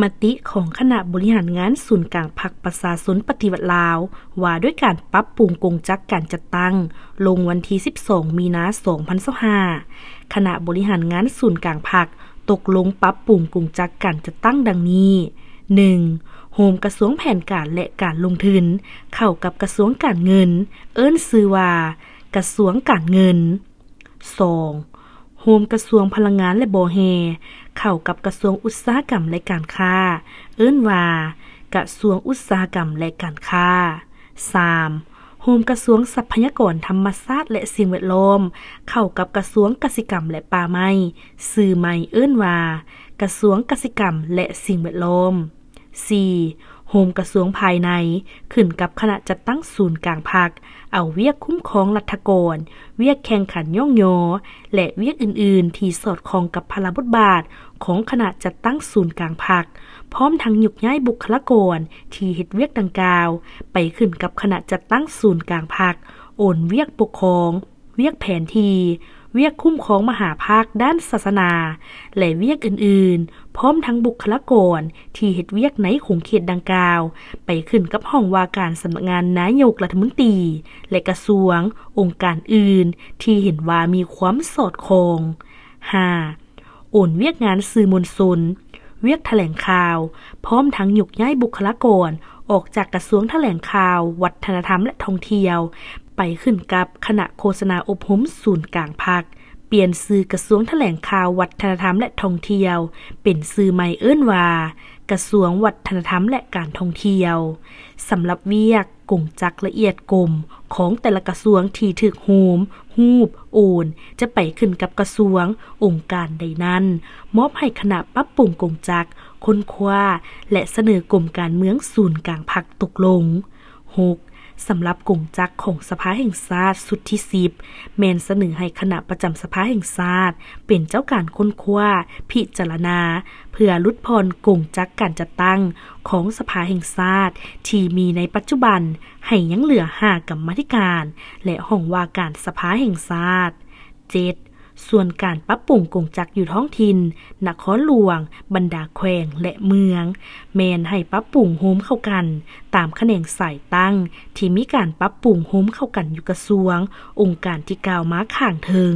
ມະຕິຂອງຄະນະບໍລິຫານງານສູນກາງພັກປະຊາຊົນປະຕິວັດລາວ ວ່າດ້ວຍການປັບປຸງກົງຈັກການຈັດຕັ້ງ ລົງວັນທີສິບສອງ ມີນາ ສອງພັນຊາວຫ້າ ຄະນະບໍລິຫານງານສູນກາງພັກຕົກລົງປັບປຸງກົງຈັກການຈັດຕັ້ງດັ່ງນີ້: ໜຶ່ງ ໂຮມກະຊວງແຜນການ ແລະ ການລົງທຶນ ເຂົ້າກັບກະຊວງການເງິນ ເອີ້ນຊື່ວ່າ ກະຊວງການເງິນ. ສອງ ໂຮມກະຊວງພະລັງງານ ແລະ ບໍ່ແຮ່ ເຂົ້າກັບກະຊວງອຸດສາຫະກຳ ແລະ ການຄ້າ ເອີ້ນວ່າ ກະຊວງອຸດສາຫະກຳ ແລະ ການຄ້າ. ສາມ ໂຮມກະຊວງຊັບພະຍາກອນທຳມະຊາດ ແລະ ສິ່ງແວດລ້ອມ ເຂົ້າກັບກະຊວງກະສິກຳ ແລະ ປ່າໄມ້ ຊື່ໃໝ່ເອີ້ນວ່າ ກະຊວງກະສິກຳ ແລະ ສິ່ງແວດລ້ອມ. ສີ່ ໂຮມກະຊວງພາຍໃນ ຂຶ້ນກັບຄະນະຈັດຕັ້ງສູນກາງພັກ ເອົາວຽກຄຸ້ມຄອງລັດຖະກອນ, ວຽກແຂ່ງຂັນຍ້ອງຍໍ ແລະ ວຽກອື່ນໆ ທີ່ສອດຄ່ອງກັບພາລະບົດບາດຂອງຄະນະຈັດຕັ້ງສູນກາງພັກ, ພ້ອມທັງຍົກຍ້າຍບຸກຄະລາກອນທີ່ເຮັດວຽກດັ່ງກ່າວ ໄປຂຶ້ນກັບຄະນະຈັດຕັ້ງສູນກາງພັກ, ໂອນວຽກປົກຄອງ, ວຽກແຜນທີ່, ວຽກຄຸ້ມຄອງມະຫາພາກດ້ານສາສະໜາ ແລະ ວຽກອື່ນໆ, ພ້ອມທັງບຸກຄະລາກອນທີ່ເຮັດວຽກໃນຂົງເຂດດັ່ງກ່າວ ໄປຂຶ້ນກັບຫ້ອງວ່າການສຳນັກງານນາຍົກລັດຖະມົນຕີ ແລະ ກະຊວງ, ອົງການອື່ນທີ່ເຫັນວ່າມີຄວາມສອດຄ່ອງ. ຫ້າ ໂອນວຽກງານສື່ມວນຊົນ, ວຽກຖະແຫຼງຂ່າວ, ພ້ອມທັງຍົກຍ້າຍບຸກຄະລາກອນອອກຈາກກະຊວງຖະແຫຼງຂ່າວ, ວັດທະນະທຳ ແລະ ທ່ອງທ່ຽວ ໄປຂຶ້ນກັບຄະນະໂຄສະນາອົບຮົມສູນກາງພັກ, ປ່ຽນຊື່ກະຊວງຖະແຫຼງຂ່າວ, ວັດທະນະທຳ ແລະ ທ່ອງທ່ຽວ ເປັນຊື່ໃໝ່ເອີ້ນວ່າ ກະຊວງວັດທະນະທຳ ແລະ ການທ່ອງທ່ຽວ. ສຳລັບວຽກ ກົງຈັກລະອຽດກົມຂອງແຕ່ລະກະຊວງທີ່ຖືກໂຮມ, ຮູບ, ໂອນ ຈະໄປຂຶ້ນກັບກະຊວງ, ອົງການໃດນັ້ນ, ມອບໃຫ້ຄະນະປັບປຸງກົງຈັກ, ຄົ້ນຄວ້າ ແລະ ສະເໜີກົມການເມືອງສູນກາງພັກຕົກລົງ. ຫົກ ສຳລັບກົງຈັກຂອງສະພາແຫ່ງຊາດຊຸດທີສິບ ແມ່ນສະເໜີໃຫ້ຄະນະປະຈຳສະພາແຫ່ງຊາດ ເປັນເຈົ້າການຄົ້ນຄວ້າ, ພິຈາລະນາ ເພື່ອຫຼຸດຜ່ອນກົງຈັກການຈັດຕັ້ງຂອງສະພາແຫ່ງຊາດທີ່ມີໃນປັດຈຸບັນ ໃຫ້ຍັງເຫຼືອຫ້າກຳມາທິການ ແລະ ຫ້ອງວ່າການສະພາແຫ່ງຊາດ. ເຈັດ ສ່ວນການປັບປຸງກົງຈັກຢູ່ທ້ອງຖິ່ນ, ນະຄອນຫຼວງ, ບັນດາແຂວງ ແລະ ເມືອງ ແມ່ນໃຫ້ປັບປຸງໂຮມເຂົ້າກັນຕາມຂະແໜງສາຍຕັ້ງທີ່ມີການປັບປຸງໂຮມເຂົ້າກັນຢູ່ກະຊວງ, ອົງການທີ່ກ່າວມາຂ້າງເທິງ.